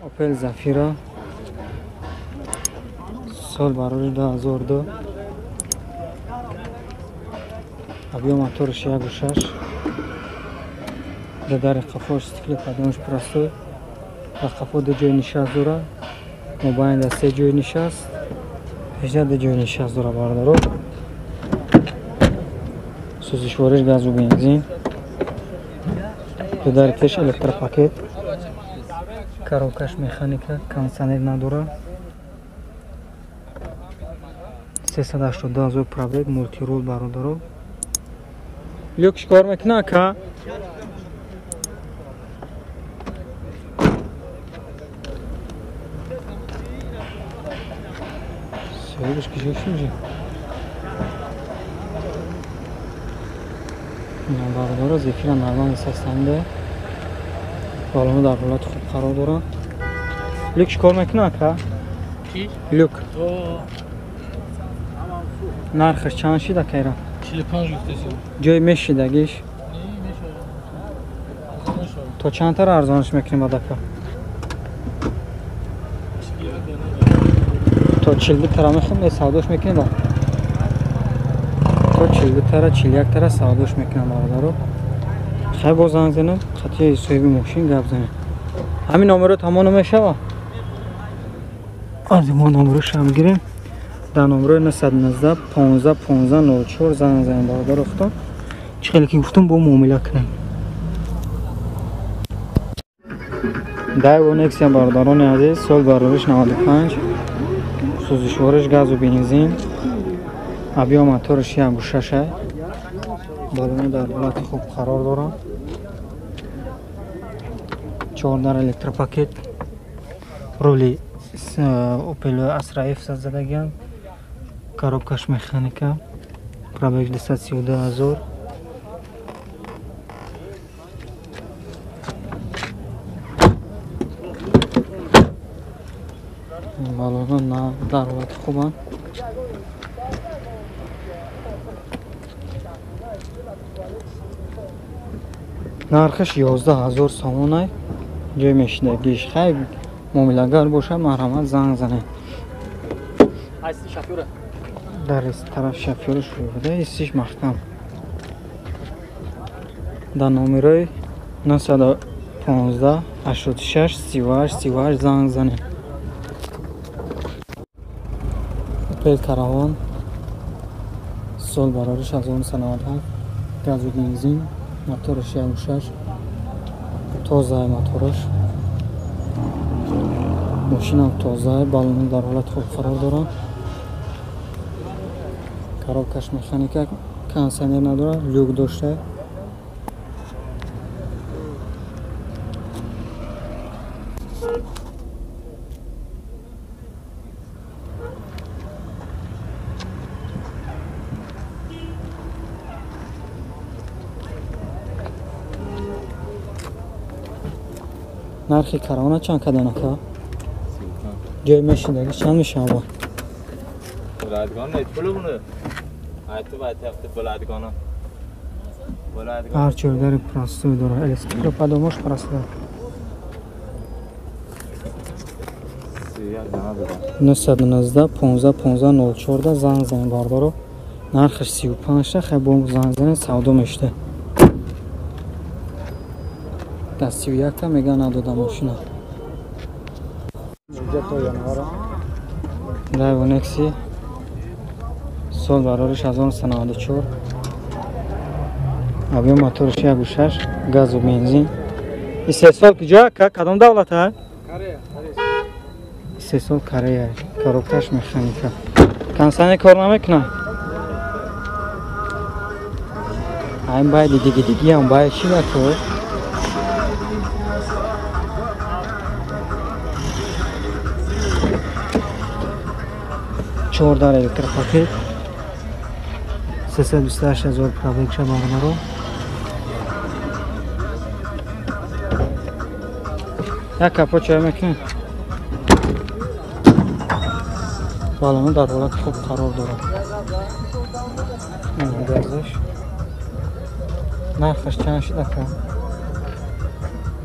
Opel Zafira сол барори 2002, объем мотораш 1,6, дар қафош стекло подъёмаш простой, дар қафо ду ҷои нишаст дора, мобайн дар се ҷои нишаст, пешда ду ҷои нишаст дора бародаро. Сӯзишвориш газу бензин, ду дари пеш электропакет, коробкаш механика, кондиционер надора, 382 ҳазор пробег, мултирул бародаро. Люк чикор мекуна ака? Соҳибаш киҷо шуд? Бародаро, Зефира нормал састанда, балоно дар ҳолати хуб қарор доранд. Люк чикор мекуна ака? Люк нархаш чанд шид акайра? 45 гуфтесӣ. Ҷои мешидагиш? То чандтара арзонаш мекунем адака? То 42 тара мехоҳем, савдош мекунем. То 42 тара, 41 тара савдош мекунам бародаро. Хай боз занг занем, хати соҳиби мошин гап занем. Ҳамин номеро тамом мешава? Аз мо номерош ҳам гирем. Дар номерои 919 15 15 04 занг занем бародаро худтон. Чӣ хеле ки гуфтам, бо муомила кунем. Daewoo Nexia бародарони азиз, сол барориш 95, сӯзишвориш газу бензин, объем мотораш 1,6, балони дар ҳолати хуб қарор доранд, 4 электропакет, рули Opel Astra F задагианд, коробкаш механика, пробег 232 ҳазор. Балона дар ҳолати хубанд. Нархаш 11 ҳазор сомонай, ҷои мешидагиш. Хай муомилагар боша, марҳамат занг занед. Дар тараф шофёраш буда, истиш маҳкам. Дар номерои 915 86 38 38 занг занед. Opel Caravan сол барориш 1997, газу бензин, мотораш 1,6, тозаи мотораш, мошинам тозаи, балони дар ҳолати хуб қарор доранд, коробкаш механика, кондиционер надорад, люк дошта. Нархи каравана чанд кадан ака? Ҷои мешидаги чанд мешава? Ҳар чордари простой дора, электропадомош простой. 919 15 15 04 занг занед бародаро. Нархаш 35 та, хай бо занг занед савдо мешуда. Дар 31 та мега надода мошина. Daewoo Nexia сол барориш 1994, объем мотораш 1,6, газу бензин. Истеҳсол куҷо? Кадом давлата? Истеҳсол Корея. Коробкаш механика. Кондиционер кор намекунад? Айн байди диги дигиам бай чӣ бако? Чордар электропакет, 328 ҳазор пробегша бародаро. Як капо чой мекунем. Балоно дар ҳолати хуб қарор дорад. Газаш. Нархаш чанд шид ака?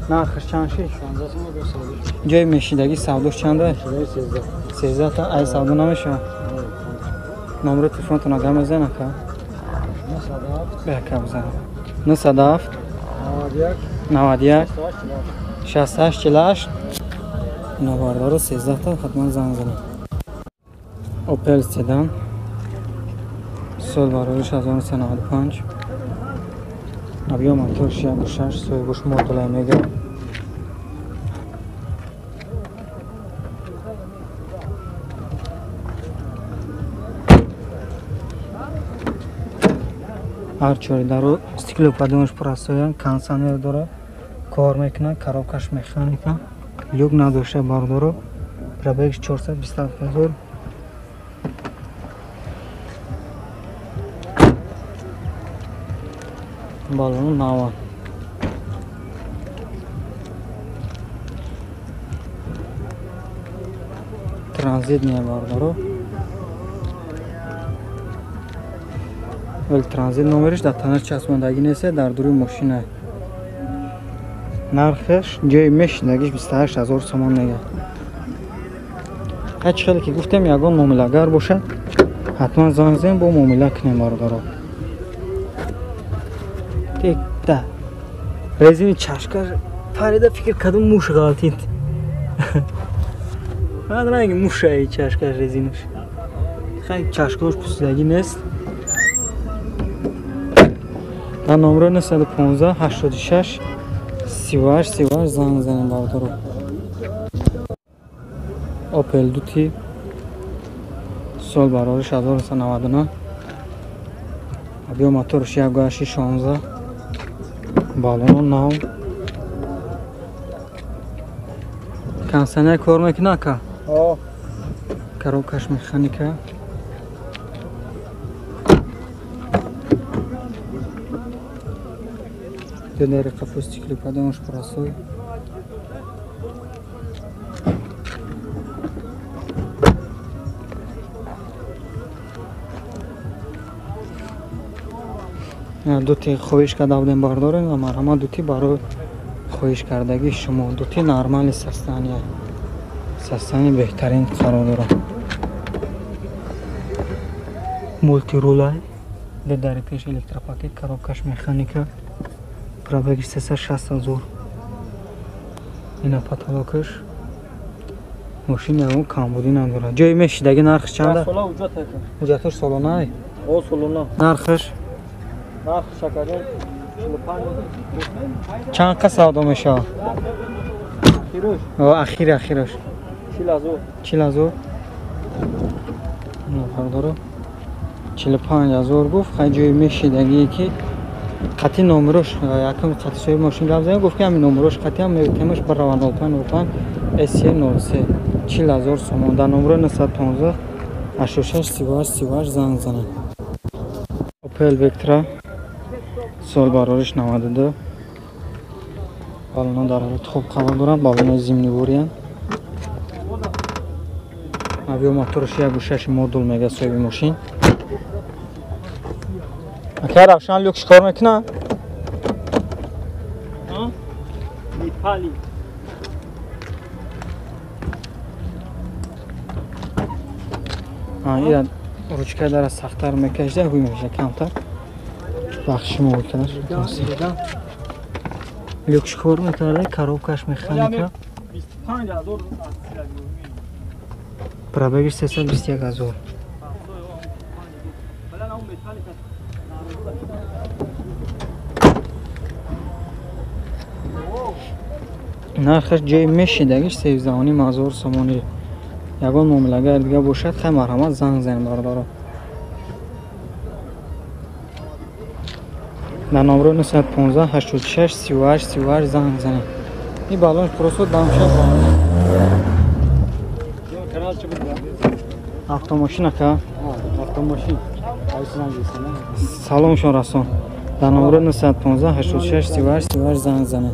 Нархаш чанд шид? Ҷои мешидагӣ савдош чанда? 13 та. Ай савдо намешавад? Номери телефонтон агар мезанад ака? Беака бизанад. 907 91 68 48. Ина бардоро 13 та ҳатман занг занед. Opel Sedan сол барориш 1995 объем моторш 1.6 соҳибуш модула мега. Ҳар чори дару стеклоподъёмаш пурасоян, кондиционер дорад, кор мекунад, коробкаш механика, люк надошта бардоро, пробегш 427 ҳазор. Балону нава. Транзит не бардоро. Вали транзит номериш дар танаш часпондагӣ нест, дар дуруи мошина. Нархаш ҷои мешидагиш 28 ҳазор сомон мега. Ҳар чӣ хеле ки гуфтем, ягон муомилагар бошад, ҳатман занг занем, бо муомила кунем бародаро. Да. Резини чашка парида, фикр кардам муш ғалтид. Баъд ранги мушаи чашка резинаш. Хай чашкаош пусидагӣ нест. Дар номро 915 86 38 38 занг занем бародаро. Opel Duty сол барориш 1999 объем моторш 1.16 балоно нав. Кондиционер кор мекунад ака? Коробкаш механика. Ду қафо стеклоподъёмаш пурасой. Дути хоҳиш карда будем бардорем ва марҳамат дути барои хоҳиш кардагии шумо. Дути нормали састания, састани беҳтарин қарор дорад. Мултирулай, ду дари пеш электропакет, коробкаш механика, пробегиш 360 ҳазор. Ина потолокаш. Мошин ягон камбудӣ надорад. Ҷои мешидагӣ нархш чанда? Ҳуҷҷатош солонай? Нархаш? Чанд қа савдо мешавад? Ахир ахираш 40 ҳазор. Бардоро 45 ҳазор гуфт. Хай ҷои мешидагие ки қатъи номерош якм қатъи соҳиби мошин гап занем, гуфт ки ҳамин номерош қатъи ҳам метемаш барава 05 05 SE 03 40 ҳазор сомон. Дар номеро 915 86 38 38 занг занед. Opel Vectra сол барориш 92 балона дар ҳолати хуб қарор доранд, балонаи зимнивориянд. Объем моторш 1.6 модул мега соҳиби мошин. Ака Равшан люк чикор мекунад? Ира ручка дара сахттар мекашида, ҳуй меша камтар. Бахши муҳтар. Люк чикор мекарда, коробкаш механика. Пробегиш 321 ҳазор. Нархаш ҷои мешидагиш 13.5 ҳазор сомонӣ. Ягон муомилагар дига бошад, хай марҳамат занг занем бародаро. Дар номеро 915 86 38 38 занг занем. Ин балон просто дамша. Автомошин ака? Автомошин. Саломшон расон. Дар номеро 915 86 38 38 занг занед.